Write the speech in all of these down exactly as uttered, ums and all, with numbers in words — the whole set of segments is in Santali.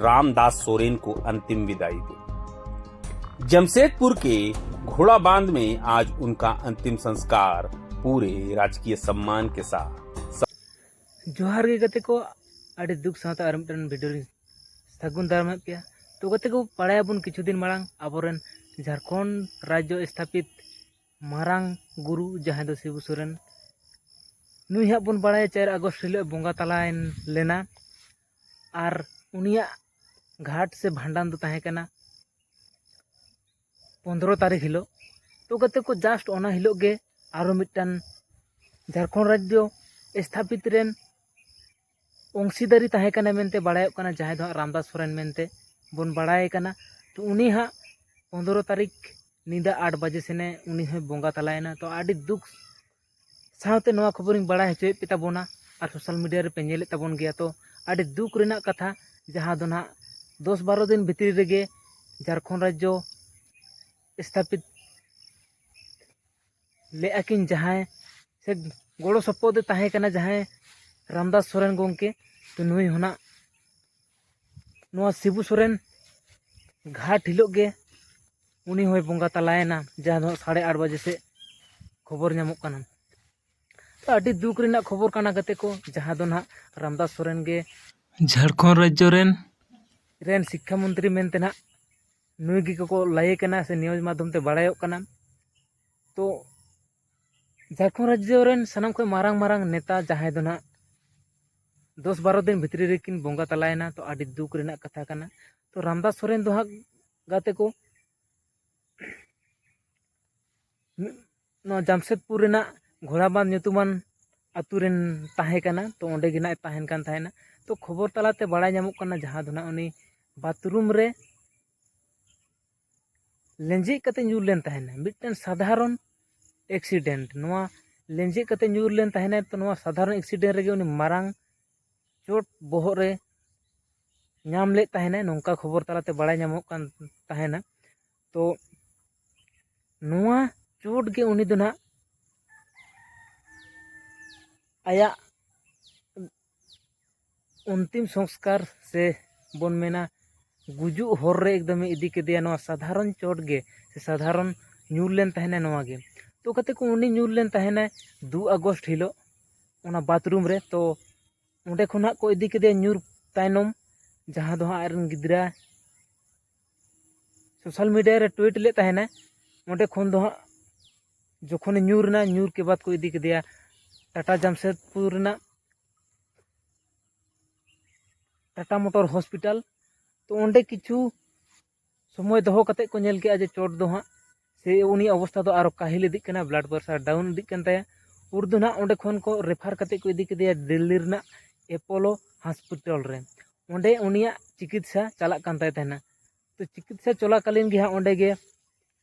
रामदास सोरेन को अंतिम विदाई दी। जमशेदपुर के घोड़ा बांध में आज उनका अंतिम संस्कार पूरे राजकीय सम्मान के साथ। ᱡᱚᱦᱟᱨ ᱜᱮ ᱜᱟᱛᱮ ᱠᱚ, ᱟᱹᱰᱤ ᱫᱩᱠ ᱥᱟᱶᱛᱮ ᱟᱨ ᱢᱤᱫᱴᱮᱱ ᱵᱷᱤᱰᱤᱭᱳ ᱞᱤᱧ ᱥᱟᱹᱜᱩᱱ ᱫᱟᱨᱟᱢᱮᱫ ᱯᱮᱭᱟ᱾ ᱛᱚ ᱜᱟᱛᱮ ᱠᱚ, ᱵᱟᱲᱟᱭᱟᱵᱚᱱ ᱠᱤᱪᱷᱩ ᱫᱤᱱ ᱢᱟᱲᱟᱝ ᱟᱵᱚᱨᱮᱱ ᱡᱷᱟᱲᱠᱷᱚᱸᱰ ᱨᱟᱡᱽᱡᱚ ᱥᱛᱷᱟᱯᱤᱛ ᱢᱟᱨᱟᱝ ᱜᱩᱨᱩ ᱡᱟᱦᱟᱸᱭ ᱫᱚ ᱥᱤᱵᱩ ᱥᱚᱨᱮᱱ, ᱱᱩᱭ ᱦᱟᱸᱜ ᱵᱚᱱ ᱵᱟᱲᱟᱭᱟ ᱪᱟᱨ ᱟᱜᱚᱥᱴ ᱦᱤᱞᱳᱜ ᱵᱚᱸᱜᱟ ᱛᱟᱞᱟᱭᱮᱱ ᱞᱮᱱᱟ᱾ ᱟᱨ ᱩᱱᱤᱭᱟᱜ ᱜᱷᱟᱴ ᱥᱮ ᱵᱷᱟᱸᱰᱟᱱ ᱫᱚ ᱛᱟᱦᱮᱸ ᱠᱟᱱᱟ ᱯᱚᱱᱫᱽᱨᱚ ᱛᱟᱹᱨᱤᱠᱷ ᱦᱤᱞᱳᱜ᱾ ᱛᱚ ᱜᱟᱛᱮ ᱠᱚ, ᱡᱟᱥᱴ ᱚᱱᱟ ᱦᱤᱞᱳᱜ ᱜᱮ ᱟᱨᱚ ᱢᱤᱫᱴᱟᱱ ᱡᱷᱟᱲᱠᱷᱚᱸᱰ ᱨᱟᱡᱽᱡᱚ ᱥᱛᱷᱟᱯᱤᱛ ᱨᱮᱱ ᱚᱝᱥᱤᱫᱟᱨᱤ ᱛᱟᱦᱮᱸ ᱠᱟᱱᱟ ᱢᱮᱱᱛᱮ ᱵᱟᱲᱟᱭᱚᱜ ᱠᱟᱱᱟ, ᱡᱟᱦᱟᱸᱭ ᱫᱚ ᱦᱟᱸᱜ ᱨᱟᱢᱫᱟᱥ ᱥᱚᱨᱮᱱ ᱢᱮᱱᱛᱮ ᱵᱚᱱ ᱵᱟᱲᱟᱭᱮ ᱠᱟᱱᱟ᱾ ᱛᱚ ᱩᱱᱤ ᱦᱟᱸᱜ ᱯᱚᱱᱫᱽᱨᱚ ᱛᱟᱹᱨᱤᱠᱷ ᱧᱤᱫᱟᱹ ᱟᱴ ᱵᱟᱡᱮ ᱥᱮᱱᱮ ᱩᱱᱤ ᱦᱚᱸᱭ ᱵᱚᱸᱜᱟ ᱛᱟᱞᱟᱭᱮᱱᱟ᱾ ᱛᱚ ᱟᱹᱰᱤ ᱫᱩᱠ ᱥᱟᱶᱛᱮ ᱱᱚᱣᱟ ᱠᱷᱚᱵᱚᱨᱤᱧ ᱵᱟᱲᱟᱭ ᱦᱚᱪᱚᱭᱮᱫ ᱯᱮ ᱛᱟᱵᱚᱱᱟ, ᱟᱨ ᱥᱳᱥᱟᱞ ᱢᱤᱰᱤᱭᱟ ᱨᱮᱯᱮ ᱧᱮᱞᱮᱫ ᱛᱟᱵᱚᱱ ᱜᱮᱭᱟ᱾ ᱛᱚ ᱟᱹᱰᱤ ᱫᱩᱠ ᱨᱮᱱᱟᱜ ᱠᱟᱛᱷᱟ, ᱡᱟᱦᱟᱸ ᱫᱚ ᱱᱟᱦᱟᱜ ᱫᱚᱥ ᱵᱟᱨᱚ ᱫᱤᱱ ᱵᱷᱤᱛᱨᱤ ᱨᱮᱜᱮ ᱡᱷᱟᱲᱠᱷᱚᱸᱰ ᱨᱟᱡᱽᱡᱚ ᱥᱛᱷᱟᱯᱤᱛ ᱞᱮᱜᱼᱟ ᱠᱤᱱ ᱡᱟᱦᱟᱸᱭ, ᱥᱮ ᱜᱚᱲᱚ ᱥᱚᱯᱚᱦᱚᱫ ᱮ ᱛᱟᱦᱮᱸ ᱠᱟᱱᱟ ᱡᱟᱦᱟᱸᱭ ᱨᱟᱢᱫᱟᱥ ᱥᱚᱨᱮᱱ ᱜᱚᱢᱠᱮ, ᱛᱚ ᱱᱩᱭ ᱦᱚᱸ ᱱᱟᱜ ᱱᱚᱣᱟ ᱥᱤᱵᱩ ᱥᱚᱨᱮᱱ ᱜᱷᱟᱴ ᱦᱤᱞᱳᱜ ᱜᱮ ᱩᱱᱤ ᱦᱚᱸᱭ ᱵᱚᱸᱜᱟ ᱛᱟᱞᱟᱭᱮᱱᱟ, ᱡᱟᱦᱟᱸ ᱫᱚ ᱥᱟᱲᱮ ᱟᱴ ᱵᱟᱡᱮ ᱥᱮᱫ ᱠᱷᱚᱵᱚᱨ ᱧᱟᱢᱚᱜ ᱠᱟᱱᱟ᱾ ᱛᱚ ᱟᱹᱰᱤ ᱫᱩᱠ ᱨᱮᱱᱟᱜ ᱠᱷᱚᱵᱚᱨ ᱠᱟᱱᱟ ᱜᱟᱛᱮ ᱠᱚ, ᱡᱟᱦᱟᱸ ᱫᱚ ᱱᱟᱦᱟᱜ ᱨᱟᱢᱫᱟᱥ ᱥᱚᱨᱮᱱ ᱜᱮ ᱡᱷᱟᱲᱠᱷᱚᱸᱰ ᱨᱟᱡᱽᱡᱚ ᱨᱮᱱ ᱨᱮᱱ ᱥᱤᱠᱠᱷᱟ ᱢᱚᱱᱛᱨᱤ ᱢᱮᱱᱛᱮ ᱱᱟᱦᱟᱜ ᱱᱩᱭ ᱜᱮ ᱠᱚ ᱞᱟᱹᱭᱮ ᱠᱟᱱᱟ ᱥᱮ ᱱᱤᱭᱩᱡᱽ ᱢᱟᱫᱽᱫᱷᱚᱢ ᱛᱮ ᱵᱟᱲᱟᱭᱚᱜ ᱠᱟᱱᱟ᱾ ᱛᱚ ᱡᱷᱟᱲᱠᱷᱚᱸᱰ ᱨᱟᱡᱽᱡᱚ ᱨᱮᱱ ᱥᱟᱱᱟᱢ ᱠᱷᱚᱱ ᱢᱟᱨᱟᱝ ᱢᱟᱨᱟᱝ ᱱᱮᱛᱟ ᱡᱟᱦᱟᱸᱭ ᱫᱚ ᱱᱟᱦᱟᱜ ᱫᱚᱥ ᱵᱟᱨᱚ ᱫᱤᱱ ᱵᱷᱤᱛᱨᱤ ᱨᱮᱠᱤᱱ ᱵᱚᱸᱜᱟ ᱛᱟᱞᱟᱭᱮᱱᱟ, ᱛᱚ ᱟᱹᱰᱤ ᱫᱩᱠ ᱨᱮᱱᱟᱜ ᱠᱟᱛᱷᱟ ᱠᱟᱱᱟ᱾ ᱛᱚ ᱨᱟᱢᱫᱟᱥ ᱥᱚᱨᱮᱱ ᱫᱚ ᱦᱟᱸᱜ ᱜᱟᱛᱮ ᱠᱚ ᱱᱚᱣᱟ ᱡᱟᱢᱥᱮᱫᱽᱯᱩᱨ ᱨᱮᱱᱟᱜ ᱜᱷᱳᱲᱟᱵᱟᱸᱫᱷ ᱧᱩᱛᱩᱢᱟᱱ ᱟᱹᱛᱩ ᱨᱮᱱ ᱛᱟᱦᱮᱸ ᱠᱟᱱᱟ᱾ ᱛᱚ ᱚᱸᱰᱮ ᱜᱮ ᱱᱟᱜ ᱮ ᱛᱟᱦᱮᱱ ᱠᱟᱱ ᱛᱟᱦᱮᱱᱟ᱾ ᱛᱚ ᱠᱷᱚᱵᱚᱨ ᱛᱟᱞᱟᱛᱮ ᱵᱟᱲᱟᱭ ᱧᱟᱢᱚᱜ ᱠᱟᱱᱟ, ᱡᱟᱦᱟᱸ ᱫᱚ ᱱᱟᱜ ᱩᱱᱤ ᱵᱟᱛᱷᱨᱩᱢ ᱨᱮ ᱞᱮᱸᱡᱮᱫ ᱠᱟᱛᱮ ᱧᱩᱨ ᱞᱮᱱ ᱛᱟᱦᱮᱱᱟ, ᱢᱤᱫᱴᱮᱱ ᱥᱟᱫᱷᱟᱨᱚᱱ ᱮᱠᱥᱤᱰᱮᱱᱴ᱾ ᱱᱚᱣᱟ ᱞᱮᱸᱡᱮᱫ ᱠᱟᱛᱮ ᱧᱩᱨ ᱞᱮᱱ ᱛᱟᱦᱮᱱᱟᱭ, ᱛᱚ ᱱᱚᱣᱟ ᱥᱟᱫᱷᱟᱨᱚᱱ ᱮᱠᱥᱤᱰᱮᱱᱴ ᱨᱮᱜᱮ ᱩᱱᱤ ᱢᱟᱨᱟᱝ ᱪᱳᱴ ᱵᱚᱦᱚᱜ ᱨᱮ ᱧᱟᱢ ᱞᱮᱫ ᱛᱟᱦᱮᱱᱟᱭ, ᱱᱚᱝᱠᱟ ᱠᱷᱚᱵᱚᱨ ᱛᱟᱞᱟᱛᱮ ᱵᱟᱲᱟᱭ ᱧᱟᱢᱚᱜ ᱠᱟᱱ ᱛᱟᱦᱮᱱᱟ᱾ ᱛᱚ ᱱᱚᱣᱟ ᱪᱳᱴ ᱜᱮ ᱩᱱᱤ ᱫᱚ ᱱᱟᱦᱟᱜ ᱟᱭᱟᱜ ᱚᱱᱛᱤᱢ ᱥᱚᱝᱥᱠᱟᱨ ᱥᱮ ᱵᱚᱱ ᱢᱮᱱᱟ ᱜᱩᱡᱩᱜ ᱦᱚᱨ ᱨᱮ ᱮᱠᱫᱚᱢᱮ ᱤᱫᱤ ᱠᱮᱫᱮᱭᱟ ᱱᱚᱣᱟ ᱥᱟᱫᱷᱟᱨᱚᱱ ᱪᱚᱴ ᱜᱮ, ᱥᱮ ᱥᱟᱫᱷᱟᱨᱚᱱ ᱧᱩᱨ ᱞᱮᱱ ᱛᱟᱦᱮᱱᱟᱭ ᱱᱚᱣᱟ ᱜᱮ᱾ ᱛᱚ ᱜᱟᱛᱮ ᱠᱚ, ᱩᱱᱤ ᱧᱩᱨ ᱞᱮᱱ ᱛᱟᱦᱮᱱᱟᱭ ᱫᱩ ᱟᱜᱚᱥᱴ ᱦᱤᱞᱳᱜ ᱚᱱᱟ ᱵᱟᱛᱷᱨᱩᱢ ᱨᱮ᱾ ᱛᱚ ᱚᱸᱰᱮ ᱠᱷᱚᱱ ᱦᱟᱸᱜ ᱠᱚ ᱤᱫᱤ ᱠᱮᱫᱮᱭᱟ ᱧᱩᱨ ᱛᱟᱭᱱᱚᱢ, ᱡᱟᱦᱟᱸ ᱫᱚ ᱦᱟᱸᱜ ᱟᱡᱨᱮᱱ ᱜᱤᱫᱽᱨᱟᱹ ᱥᱳᱥᱟᱞ ᱢᱤᱰᱤᱭᱟ ᱨᱮ ᱴᱩᱭᱤᱴ ᱞᱮᱫ ᱛᱟᱦᱮᱱᱟᱭ᱾ ᱚᱸᱰᱮ ᱠᱷᱚᱱ ᱫᱚ ᱦᱟᱸᱜ ᱡᱚᱠᱷᱚᱱᱮ ᱧᱩᱨ ᱮᱱᱟ, ᱧᱩᱨ ᱠᱮ ᱵᱟᱫᱽ ᱠᱚ ᱤᱫᱤ ᱠᱮᱫᱮᱭᱟ ᱴᱟᱴᱟ ᱡᱟᱢᱥᱮᱫᱽᱯᱩᱨ ᱨᱮᱱᱟᱜ ᱴᱟᱴᱟ ᱢᱳᱴᱚᱨ ᱦᱚᱥᱯᱤᱴᱟᱞ᱾ ᱛᱚ ᱚᱸᱰᱮ ᱠᱤᱪᱷᱩ ᱥᱚᱢᱚᱭ ᱫᱚᱦᱚ ᱠᱟᱛᱮᱫ ᱠᱚ ᱧᱮᱞ ᱠᱮᱜᱼᱟ ᱡᱮ ᱪᱚᱴ ᱫᱚ ᱦᱟᱸᱜ ᱥᱮ ᱩᱱᱤᱭᱟᱜ ᱚᱵᱚᱥᱛᱷᱟ ᱫᱚ ᱟᱨᱚ ᱠᱟᱹᱦᱤᱞ ᱤᱫᱤᱜ ᱠᱟᱱᱟ, ᱵᱞᱟᱰ ᱯᱨᱮᱥᱟᱨ ᱰᱟᱣᱩᱱ ᱤᱫᱤᱜ ᱠᱟᱱ ᱛᱟᱭᱟ᱾ ᱩᱱ ᱫᱚ ᱦᱟᱸᱜ ᱚᱸᱰᱮ ᱠᱷᱚᱱ ᱠᱚ ᱨᱮᱯᱷᱟᱨ ᱠᱟᱛᱮᱫ ᱠᱚ ᱤᱫᱤ ᱠᱮᱫᱮᱭᱟ ᱫᱤᱞᱞᱤ ᱨᱮᱱᱟᱜ ᱮᱯᱳᱞᱳ ᱦᱚᱥᱯᱤᱴᱟᱞ ᱨᱮ᱾ ᱚᱸᱰᱮ ᱩᱱᱤᱭᱟᱜ ᱪᱤᱠᱤᱛᱥᱟ ᱪᱟᱞᱟᱜ ᱠᱟᱱ ᱛᱟᱭ ᱛᱟᱦᱮᱱᱟ᱾ ᱛᱚ ᱪᱤᱠᱤᱛᱥᱟ ᱪᱚᱞᱟᱠᱟᱞᱤᱱ ᱜᱮ ᱦᱟᱸᱜ ᱚᱸᱰᱮ ᱜᱮ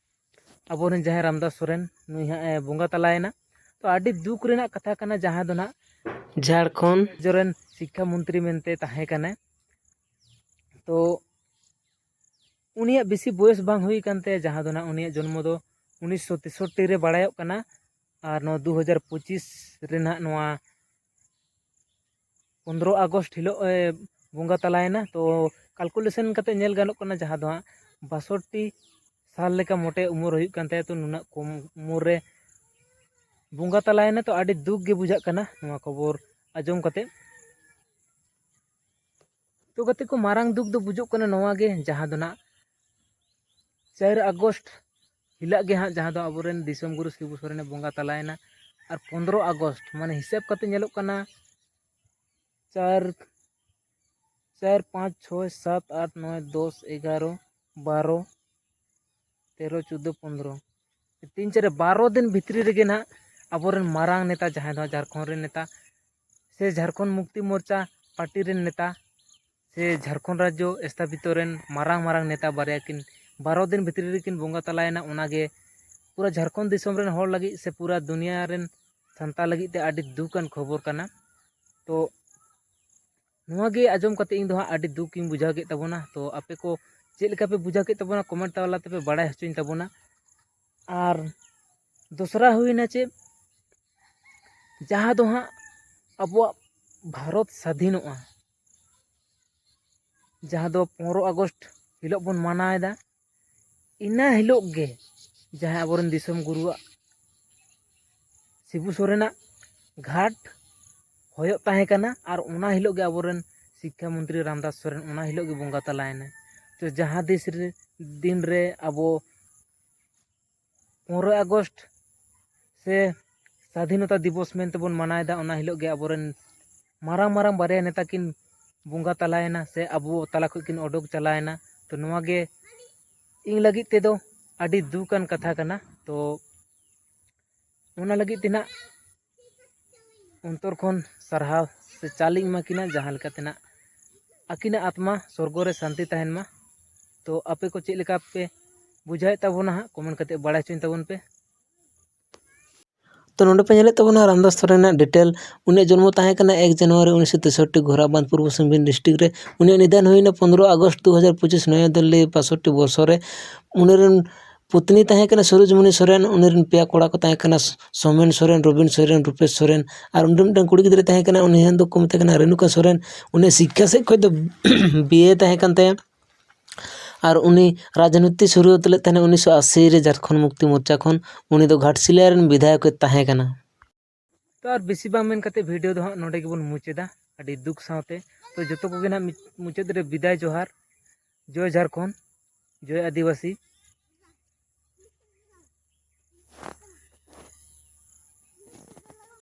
ᱟᱵᱚᱨᱮᱱ ᱡᱟᱦᱟᱸᱭ ᱨᱟᱢᱫᱟᱥ ᱥᱚᱨᱮᱱ, ᱱᱩᱭ ᱦᱟᱸᱜ ᱮ ᱵᱚᱸᱜᱟ ᱛᱟᱞᱟᱭᱮᱱᱟ᱾ ᱛᱚ ᱟᱹᱰᱤ ᱫᱩᱠ ᱨᱮᱱᱟᱜ ᱠᱟᱛᱷᱟ ᱠᱟᱱᱟ, ᱡᱟᱦᱟᱸ ᱫᱚ ᱱᱟᱜ ᱡᱷᱟᱲᱠᱷᱚᱸᱰ ᱨᱟᱡᱽᱡᱚ ᱨᱮᱱ ᱥᱤᱠᱠᱷᱟ ᱢᱚᱱᱛᱨᱤ ᱢᱮᱱᱛᱮ ᱛᱟᱦᱮᱸ ᱠᱟᱱᱟᱭ᱾ ᱛᱚ ᱩᱱᱤᱭᱟᱜ ᱵᱮᱥᱤ ᱵᱚᱭᱮᱥ ᱵᱟᱝ ᱦᱩᱭ ᱠᱟᱱ ᱛᱟᱭᱟ, ᱡᱟᱦᱟᱸ ᱫᱚ ᱱᱟᱜ ᱩᱱᱤᱭᱟᱜ ᱡᱚᱱᱢᱚ ᱫᱚ ᱩᱱᱤᱥᱥᱚ ᱛᱮᱥᱚᱴᱴᱤ ᱨᱮ ᱵᱟᱲᱟᱭᱚᱜ ᱠᱟᱱᱟ᱾ ᱟᱨ ᱱᱚᱣᱟ ᱫᱩ ᱦᱟᱡᱟᱨ ᱯᱚᱸᱪᱤᱥ ᱨᱮ ᱱᱟᱜ ᱱᱚᱣᱟ ᱯᱚᱱᱫᱽᱨᱚ ᱟᱜᱚᱥᱴ ᱦᱤᱞᱳᱜ ᱮ ᱵᱚᱸᱜᱟ ᱛᱟᱞᱟᱭᱮᱱᱟ᱾ ᱛᱚ ᱠᱟᱞᱠᱩᱞᱮᱥᱚᱱ ᱠᱟᱛᱮ ᱧᱮᱞ ᱜᱟᱱᱚᱜ ᱠᱟᱱᱟ, ᱡᱟᱦᱟᱸ ᱫᱚ ᱦᱟᱸᱜ ᱵᱟᱥᱚᱴᱴᱤ ᱥᱟᱞ ᱞᱮᱠᱟ ᱢᱚᱴᱮ ᱩᱢᱮᱨ ᱦᱩᱭᱩᱜ ᱠᱟᱱ ᱛᱟᱭᱟ᱾ ᱛᱚ ᱱᱩᱱᱟᱹᱜ ᱠᱚᱢ ᱩᱢᱮᱨ ᱨᱮ ᱵᱚᱸᱜᱟ ᱛᱟᱞᱟᱭᱮᱱᱟ᱾ ᱛᱚ ᱟᱹᱰᱤ ᱫᱩᱠ ᱜᱮ ᱵᱩᱡᱷᱟᱹᱜ ᱠᱟᱱᱟ ᱱᱚᱣᱟ ᱠᱷᱚᱵᱚᱨ ᱟᱸᱡᱚᱢ ᱠᱟᱛᱮ᱾ ᱛᱚ ᱜᱟᱛᱮ ᱠᱚ, ᱢᱟᱨᱟᱝ ᱫᱩᱠ ᱫᱚ ᱵᱩᱡᱩᱜ ᱠᱟᱱᱟ ᱱᱚᱣᱟ ᱜᱮ, ᱡᱟᱦᱟᱸ ᱫᱚ ᱱᱟᱜ ᱪᱟᱨ ᱟᱜᱚᱥᱴ ᱦᱤᱞᱳᱜ ᱜᱮ ᱦᱟᱸᱜ, ᱡᱟᱦᱟᱸ ᱫᱚ ᱟᱵᱚᱨᱮᱱ ᱫᱤᱥᱚᱢ ᱜᱩᱨᱩ ᱥᱤᱵᱩ ᱥᱚᱨᱮᱱᱮ ᱵᱚᱸᱜᱟ ᱛᱟᱞᱟᱭᱮᱱᱟ᱾ ᱟᱨ ᱯᱚᱱᱫᱽᱨᱚ ᱟᱜᱚᱥᱴ, ᱢᱟᱱᱮ ᱦᱤᱥᱟᱹᱵ ᱠᱟᱛᱮ ᱧᱮᱞᱚᱜ ᱠᱟᱱᱟ ᱪᱟᱨ, ᱪᱟᱨ, ᱯᱟᱸᱪ, ᱪᱷᱚᱭ, ᱥᱟᱛ, ᱟᱴ, ᱱᱚᱭ, ᱫᱚᱥ, ᱮᱜᱟᱨᱚ, ᱵᱟᱨᱚ, ᱛᱮᱨᱚ, ᱪᱳᱫᱽᱫᱳ, ᱯᱚᱱᱫᱽᱨᱚ, ᱛᱤᱱ ᱪᱟᱨᱮ ᱵᱟᱨᱚ ᱫᱤᱱ ᱵᱷᱤᱛᱨᱤ ᱨᱮᱜᱮ ᱱᱟᱦᱟᱜ ᱟᱵᱚᱨᱮᱱ ᱢᱟᱨᱟᱝ ᱱᱮᱛᱟ, ᱡᱟᱦᱟᱸᱭ ᱫᱚ ᱡᱷᱟᱲᱠᱷᱚᱸᱰ ᱨᱮᱱ ᱱᱮᱛᱟ ᱥᱮ ᱡᱷᱟᱲᱠᱷᱚᱸᱰ ᱢᱩᱠᱛᱤ ᱢᱳᱨᱪᱟ ᱯᱟᱨᱴᱤ ᱨᱮᱱ ᱱᱮᱛᱟ ᱥᱮ ᱡᱷᱟᱲᱠᱷᱚᱸᱰ ᱨᱟᱡᱽᱡᱚ ᱮᱥᱛᱷᱟᱯᱤᱛᱚ ᱨᱮᱱ ᱢᱟᱨᱟᱝ ᱢᱟᱨᱟᱝ ᱱᱮᱛᱟ ᱵᱟᱨᱭᱟ ᱠᱤᱱ ᱵᱟᱨᱚ ᱫᱤᱱ ᱵᱷᱤᱛᱨᱤ ᱨᱮᱠᱤᱱ ᱵᱚᱸᱜᱟ ᱛᱟᱞᱟᱭᱮᱱᱟ᱾ ᱚᱱᱟᱜᱮ ᱯᱩᱨᱟᱹ ᱡᱷᱟᱲᱠᱷᱚᱸᱰ ᱫᱤᱥᱚᱢ ᱨᱮᱱ ᱦᱚᱲ ᱞᱟᱹᱜᱤᱫ ᱥᱮ ᱯᱩᱨᱟᱹ ᱫᱩᱱᱤᱭᱟᱹ ᱨᱮᱱ ᱥᱟᱱᱛᱟᱲ ᱞᱟᱹᱜᱤᱫ ᱛᱮ ᱟᱹᱰᱤ ᱫᱩᱠ ᱟᱱ ᱠᱷᱚᱵᱚᱨ ᱠᱟᱱᱟ᱾ ᱛᱚ ᱱᱚᱣᱟ ᱜᱮ ᱟᱸᱡᱚᱢ ᱠᱟᱛᱮ ᱤᱧ ᱫᱚ ᱦᱟᱸᱜ ᱟᱹᱰᱤ ᱫᱩᱠ ᱤᱧ ᱵᱩᱡᱷᱟᱹᱣ ᱠᱮᱫ ᱛᱟᱵᱚᱱᱟ᱾ ᱛᱚ ᱟᱯᱮ ᱠᱚ ᱪᱮᱫ ᱞᱮᱠᱟ ᱯᱮ ᱵᱩᱡᱷᱟᱹᱣ ᱠᱮᱫ ᱛᱟᱵᱚᱱᱟ, ᱠᱚᱢᱮᱱᱴ ᱛᱟᱞᱟ ᱛᱮᱯᱮ ᱵᱟᱲᱟᱭ ᱦᱚᱪᱚᱧ ᱛᱟᱵᱚᱱᱟ᱾ ᱟᱨ ᱫᱚᱥᱨᱟ ᱦᱩᱭᱱᱟ ᱪᱮᱫ, ᱡᱟᱦᱟᱸ ᱫᱚ ᱦᱟᱸᱜ ᱟᱵᱚᱣᱟᱜ ᱵᱷᱟᱨᱚᱛ ᱥᱟᱫᱷᱤᱱᱚᱜᱼᱟ, ᱡᱟᱦᱟᱸ ᱫᱚ ᱯᱚᱱᱨᱚ ᱟᱜᱚᱥᱴ ᱦᱤᱞᱳᱜ ᱵᱚᱱ ᱢᱟᱱᱟᱣ ᱮᱫᱟ, ᱤᱱᱟᱹ ᱦᱤᱞᱳᱜ ᱜᱮ ᱡᱟᱦᱟᱸᱭ ᱟᱵᱚᱨᱮᱱ ᱫᱤᱥᱚᱢ ᱜᱩᱨᱩᱣᱟᱜ ᱥᱤᱵᱩ ᱥᱚᱨᱮᱱᱟᱜ ᱜᱷᱟᱴ ᱦᱚᱭᱚᱜ ᱛᱟᱦᱮᱸ ᱠᱟᱱᱟ, ᱟᱨ ᱚᱱᱟ ᱦᱤᱞᱳᱜ ᱜᱮ ᱟᱵᱚᱨᱮᱱ ᱥᱤᱠᱠᱷᱟ ᱢᱚᱱᱛᱨᱤ ᱨᱟᱢᱫᱟᱥ ᱥᱚᱨᱮᱱ ᱚᱱᱟ ᱦᱤᱞᱳᱜ ᱜᱮ ᱵᱚᱸᱜᱟ ᱛᱟᱞᱟᱭᱮᱱᱟᱭ᱾ ᱛᱚ ᱡᱟᱦᱟᱸ ᱫᱤᱥ ᱨᱮ, ᱫᱤᱱ ᱨᱮ ᱟᱵᱚ ᱯᱚᱱᱨᱚᱭ ᱟᱜᱚᱥᱴ ᱥᱮ ᱥᱟᱫᱷᱤᱱᱚᱛᱟ ᱫᱤᱵᱚᱥ ᱢᱮᱱᱛᱮ ᱵᱚᱱ ᱢᱟᱱᱟᱣ ᱮᱫᱟ, ᱚᱱᱟ ᱦᱤᱞᱳᱜ ᱜᱮ ᱟᱵᱚᱨᱮᱱ ᱢᱟᱨᱟᱝ ᱢᱟᱨᱟᱝ ᱵᱟᱨᱭᱟ ᱱᱮᱛᱟ ᱠᱤᱱ ᱵᱚᱸᱜᱟ ᱛᱟᱞᱟᱭᱮᱱᱟ ᱥᱮ ᱟᱵᱚ ᱛᱟᱞᱟ ᱠᱷᱚᱱ ᱠᱤᱱ ᱚᱰᱚᱠ ᱪᱟᱞᱟᱣᱮᱱᱟ᱾ ᱛᱚ ᱱᱚᱣᱟ ᱜᱮ ᱤᱧ ᱞᱟᱹᱜᱤᱫ ᱛᱮᱫᱚ ᱟᱹᱰᱤ ᱫᱩᱠᱟᱱ ᱠᱟᱛᱷᱟ ᱠᱟᱱᱟ᱾ ᱛᱚ ᱚᱱᱟ ᱞᱟᱹᱜᱤᱫ ᱛᱮ ᱱᱟᱜ ᱚᱱᱛᱚᱨ ᱠᱷᱚᱱ ᱥᱟᱨᱦᱟᱣ ᱥᱮ ᱪᱟᱞ ᱤᱧ ᱮᱢᱟ ᱠᱤᱱᱟ, ᱡᱟᱦᱟᱸ ᱞᱮᱠᱟᱛᱮ ᱱᱟᱜ ᱟᱹᱠᱤᱱᱟᱜ ᱟᱛᱢᱟ ᱥᱚᱨᱜᱚ ᱨᱮ ᱥᱟᱱᱛᱤ ᱛᱟᱦᱮᱱ ᱢᱟ᱾ ᱛᱚ ᱟᱯᱮ ᱠᱚ ᱪᱮᱫ ᱞᱮᱠᱟ ᱯᱮ ᱵᱩᱡᱷᱟᱹᱣᱮᱫ ᱛᱟᱵᱚᱱᱟ ᱦᱟᱸᱜ, ᱠᱚᱢᱮᱱᱴ ᱠᱟᱛᱮ ᱵᱟᱲᱟᱭ ᱦᱚᱪᱚᱧ ᱛᱟᱵᱚᱱ ᱯᱮ᱾ ᱛᱚ ᱱᱚᱰᱮ ᱯᱮ ᱧᱮᱞᱮᱫ ᱛᱟᱵᱚᱱᱟ ᱨᱟᱢᱫᱟᱥ ᱥᱚᱨᱮᱱᱟᱜ ᱰᱤᱴᱮᱞ᱾ ᱩᱱᱤᱭᱟᱜ ᱡᱚᱱᱢᱚ ᱛᱟᱦᱮᱸ ᱠᱟᱱᱟ ᱮᱠ ᱡᱟᱱᱩᱣᱟᱨᱤ ᱩᱱᱤᱥᱥᱚ ᱛᱮᱥᱚᱴᱴᱤ, ᱜᱷᱳᱨᱟᱵᱟᱸᱫᱽ, ᱯᱩᱨᱵᱚ ᱥᱤᱝᱵᱷᱩᱢ ᱰᱤᱥᱴᱨᱤᱠᱴ ᱨᱮ᱾ ᱩᱱᱤᱭᱟᱜ ᱱᱤᱫᱷᱟᱱ ᱦᱩᱭᱱᱟ ᱯᱚᱱᱨᱚ ᱟᱜᱚᱥᱴ ᱫᱩ ᱦᱟᱡᱟᱨ ᱯᱚᱸᱪᱤᱥ, ᱱᱚᱭᱟ ᱫᱤᱞᱞᱤ, ᱯᱟᱸᱥᱚᱴᱴᱤ ᱵᱚᱨᱥᱚ ᱨᱮ᱾ ᱩᱱᱤ ᱨᱮᱱ ᱯᱚᱛᱱᱤ ᱛᱟᱦᱮᱸ ᱠᱟᱱᱟ ᱥᱩᱨᱩᱡᱽᱢᱩᱱᱤ ᱥᱚᱨᱮᱱ, ᱩᱱᱤ ᱨᱮᱱ ᱯᱮᱭᱟ ᱠᱚᱲᱟ ᱠᱚ ᱛᱟᱦᱮᱸ ᱠᱟᱱᱟ, ᱥᱳᱢᱮᱱ ᱥᱚᱨᱮᱱ, ᱨᱚᱵᱤᱱ ᱥᱚᱨᱮᱱ, ᱨᱩᱯᱮᱥ ᱥᱚᱨᱮᱱ, ᱟᱨ ᱩᱱᱤ ᱨᱮᱱ ᱢᱤᱫᱴᱟᱝ ᱠᱩᱲᱤ ᱜᱤᱫᱽᱨᱟᱹ ᱛᱟᱦᱮᱸ ᱠᱟᱱᱟ, ᱩᱱᱤ ᱫᱚᱠᱚ ᱢᱮᱛᱟᱭ ᱠᱟᱱᱟ ᱨᱮᱱᱩᱠᱟ ᱥᱚᱨᱮᱱ᱾ ᱩᱱᱤ ᱥᱤᱠᱠᱷᱟ ᱥᱮᱫ ᱠᱷᱚᱱ ᱫᱚ ᱵᱤ ᱮ ᱛᱟᱦᱮᱸ ᱠᱟᱱ ᱛᱟᱭᱟ᱾ ᱟᱨ ᱩᱱᱤ ᱨᱟᱡᱽᱱᱤᱛᱤ ᱥᱩᱨᱩ ᱞᱮᱫ ᱛᱟᱦᱮᱱᱟ ᱩᱱᱤᱥᱥᱚ ᱟᱥᱤ ᱨᱮ ᱡᱷᱟᱲᱠᱷᱚᱸᱰ ᱢᱩᱠᱛᱤ ᱢᱳᱨᱪᱟ ᱠᱷᱚᱱ᱾ ᱩᱱᱤ ᱫᱚ ᱜᱷᱟᱴᱥᱤᱞᱟ ᱨᱮᱱ ᱵᱤᱫᱷᱟᱭᱚᱠ ᱮ ᱛᱟᱦᱮᱸ ᱠᱟᱱᱟ᱾ ᱛᱚ ᱟᱨ ᱵᱮᱥᱤ ᱵᱟᱝ ᱢᱮᱱ ᱠᱟᱛᱮ ᱵᱷᱤᱰᱤᱭᱳ ᱫᱚ ᱦᱟᱸᱜ ᱱᱚᱰᱮ ᱜᱮᱵᱚᱱ ᱢᱩᱪᱟᱹᱫᱟ, ᱟᱹᱰᱤ ᱫᱩᱠ ᱥᱟᱶᱛᱮ᱾ ᱛᱚ ᱡᱚᱛᱚ ᱠᱚᱜᱮ ᱱᱟᱦᱟᱜ ᱢᱤ-, ᱢᱩᱪᱟᱹᱫ ᱨᱮ ᱵᱤᱫᱟᱭ ᱡᱚᱦᱟᱨ, ᱡᱚᱭ ᱡᱷᱟᱲᱠᱷᱚᱸᱰ, ᱡᱚᱭ ᱟᱹᱫᱤᱵᱟᱹᱥᱤ,